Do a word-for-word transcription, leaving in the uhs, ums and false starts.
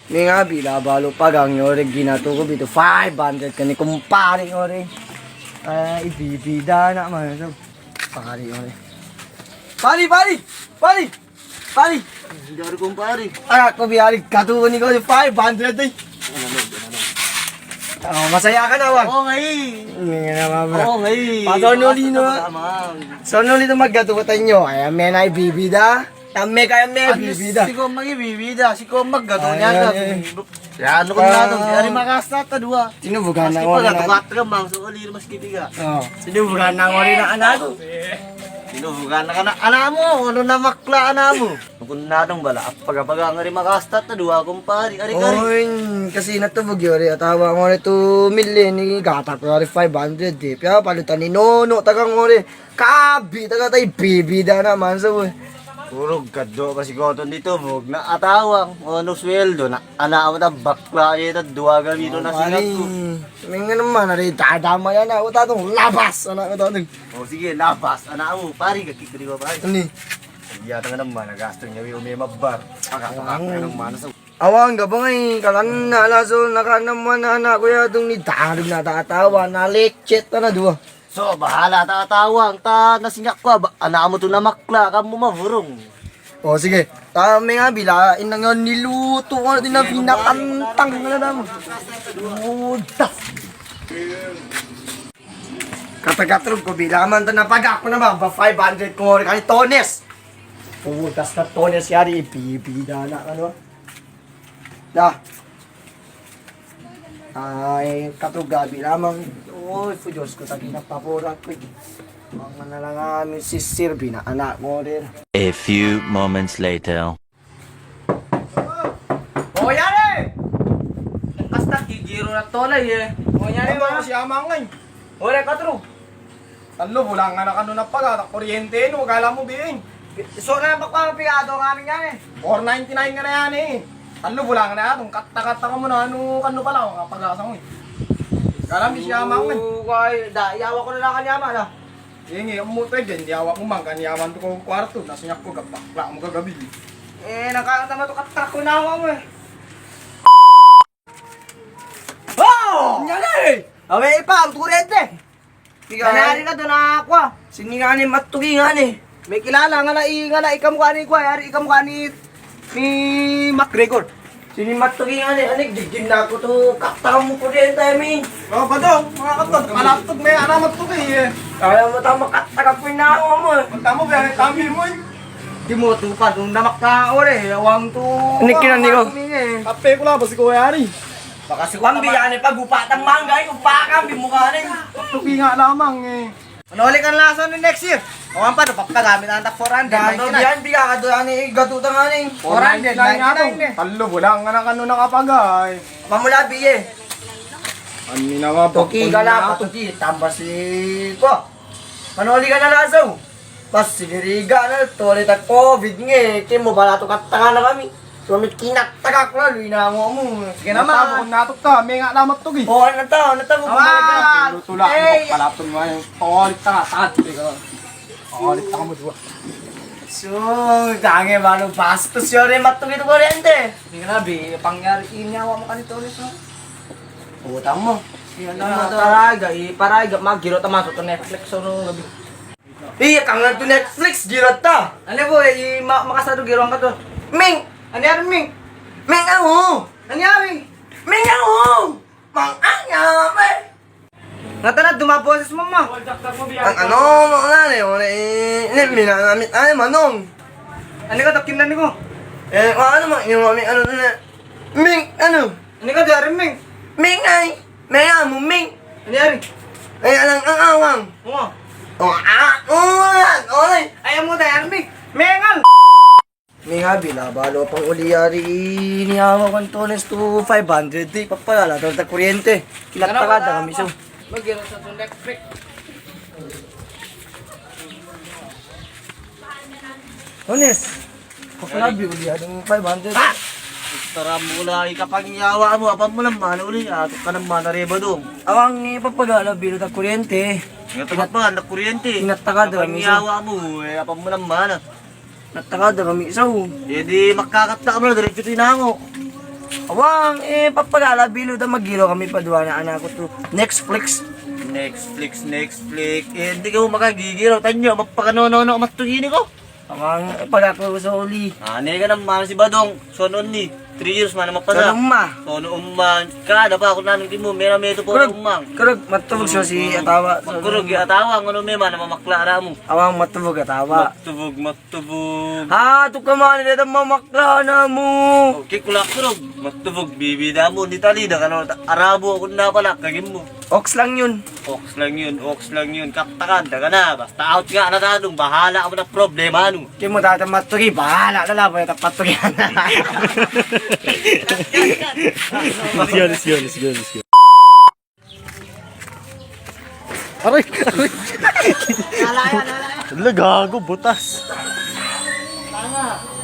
Mengabi la balo pagang yore, ginato ko bi tu five hundred kani kumpare yore. Eh, ibibida na man so. Pare yore. Pare, pare, pare. Pare. Gari kumpare. Ara ko bi ari gato ko ni ko five hundred de. O, masaya ka na, Wang? O, ngai. Ngai na, Wang. O, ngai. Pasonoli no. Pasonoli no maggato ko tanyo. Ay, me na ibibida. Tama ka, me bibida. Siko magibibida, siko maggato niyan. Ay, ay. Ya, ano ko na to? Ari makasta ta duwa. Tinubugan na ko na. Maski pagato ka, mang so oli, maski piga. O. Tinubugan na ko ri na anak ko. Tinubugan na ka na anak mo, ano na makla anak mo. Kun na dong bala, apaga-paga nga ri makasta ta duwa, kumpare, ari kari. Oy, kasi natubug yore, atawa nga ri tu mili ni gata ko ri five hundred de. Piya palutan ni nono, taga nga ri. Kabi, taga ta ibibida na man so, boy. Puro gado kasi koton di tubug na atawang. Ono suweldo na anak mo ta bakla, e, ta duwa gabi na singat ko. Mingan man ari dadama ya na, o, ta dong labas anak ko ta dong. O, sige, labas anak mo, pare, gakik di ko, pare. Ani? Iya, tanga naman, nagasto niya, wi, umi mabar. Paka, paka, paka, naman, so. Awang, gabang ay, kalanna, laso, naka naman, anak ko ya, dong ni dadong na tatawa, na lecet, ta na duwa. So, bahala ta atawang, ta na singat ko, ba, anak mo tu na makla, kamo maburung. O, sige. Ta mengabi la, inang yon niluto ko, di na pinatantang na dam. Uda. Kata gatrug ko bilaman ta na paga ko na ba, ba five hundred ko ri kani Tones. Uda, ta Tones yari, ibibida na, ano. Da. Ay, katugabi lamang. Oy, fu Diyos ko, tagi na pabora ko. Mga na lang ami sisirbi na anak mo din. A few moments later. O, yari! Kasta kigiro na tolay, e. O, yari, ano ma? Si amang, e. Ore, katro. Tallo bulan nga na kano napaga ta kuryente, no, kala mo biing. So na, bakwa pigado nga amin yan, e. Four ninety-nine nga na yan, e. Tallo bulan nga na yan, katta-katta ka mo na, ano, kano pala, o, kapagasa mo, e. Kala mi si amang, e. O, kay, da, iyawa ko na lang kani ama, da. Ingi, mo to, e, gen, iyawa mo man, kani ama to ko kwarto, na sinya ko, gabakla mo kagabi. E, nakakata mo to, katta ko na ama mo, e. O! Yan, e! Awe, ipa, ang turete. Kani ari ka to na kwa. Sini ngani matugi ngani. May kilala nga na i, nga na i kamukha ni kwa, ari i kamukha ni, ni McGregor. Sini matugi ngani, ani gigin na ko to, katta mo ko din tayo, mi. O, ba to? Mga katta, malaptog, may ana matugi, e. Kaya mo tama katta ka pinawa mo, e. Tama ba, tambi mo, e. Di mo to pa, dong damak ka, ore, awang to. Ini kinan ni ko. Kape ko la, basi ko yari. Baka si Juan, biyane pa, gupa tang mangga, e, gupa kan, bi mo kanin. Tugi nga lamang, e. Manoli kan laso ni next year. Awan pa, do, papagamit antak four hundred. Gato, biyan, biya, gato, ani, gato tang ani. Four hundred, ninety-nine, e. Tallo bulan nga na kano nakapagay. Mamula biye. Ani na nga, toki, gala, patoki, tamba si, ko. Manoli kan laso. Pas siniriga na, tole ta covid nge, ke mo bala to katta ka na kami. So mi kinatta ka ko la, luy na mo mo. Sige na ma. Natok ka, menga na matugi. O, nata, nata mo. Awa. Tula, tula, e, palapon mo, e. Tole ta, tole ta. Tole ta mo duwa. So, dange balo bastos yore matugi to kuryente. Sige na bi, pangyari ini awa mo kanito ni so. Utang mo. Yan na, paraga, i, paraga, magiro ta mato to Netflix, so, no, gabi. Iya, kangan to Netflix, giro ta. Ani bo, i, ma-, makasa do giro angka to. Ming! Ani ari, Ming? Ming, awo! Ani ari? Ming, awo! Mang, anya, me? Ngata na, duma boses mo, ma. Ang ano, ano, ano, ano, ano, ini, mina, ami, ay, manong. Ani ka, takin na ni ko. E, ano, ma, yung, ami, ano, ano, Ming, ano? Ani ka, dari, Ming? Ming, ay. Ming, amo, Ming. Ani ari? Ay, alang, ang awang. O. O, a, o, ay. Ay, amo, dari, Ming. Mengal. Mengabi la balo panguli ari ni awa kan Tones to five hundred, di, papalala, to ta kuryente. Kinatta ka da kami so. Magiro sa to next week. Tones. Papalabi uli adong five hundred. Ha? Tara mo la, ika pangyawa mo, apa mo naman uli, a, ka naman na reba dong. Awang, e, papagalabi lo ta kuryente. Nga tapat pa, na kuryente. Kinatta ka da kami so. Pangyawa mo, e, apa mo naman, a. Natta ka da kami so. E, di makakatta ka mo la, diretso tinango. Awang, e, papagala, bilo da magiraw kami paduwanan ko tu Netflix. Netflix, Netflix. E, di ka makagigiraw. Tanyo, mapakanonono ka mat tugini ko. Awang, e, pagako soli. A, ne ka na, mana si Badong. Sono ni. Three years man a mapasa. Sono umang. Sono umang. Ka, da pa ako nanon kimo, mera meto po umang. Kurog, matubog so si atawa. Kurog i atawa, ngano me mana mamakla ramu. Awang, matubog atawa. Matubog, matubog. A, tu ka mana de da mamakla ramu. O, ki kula kurog, matubog, bibida mo, ni tali da kano, arabu ako na pala, kagimo. Oks lang yun. Oks lang yun, oks lang yun. Kaptakan, da ka na. Basta out nga na tadong, bahala ka mo na problema nu. Kimo tata matugi, bahala na la, ba tata matugi. Let's go, let's go, let's go, let's go. Aray, aray. Ala, ala, ala. Ala, gago, butas. Tama.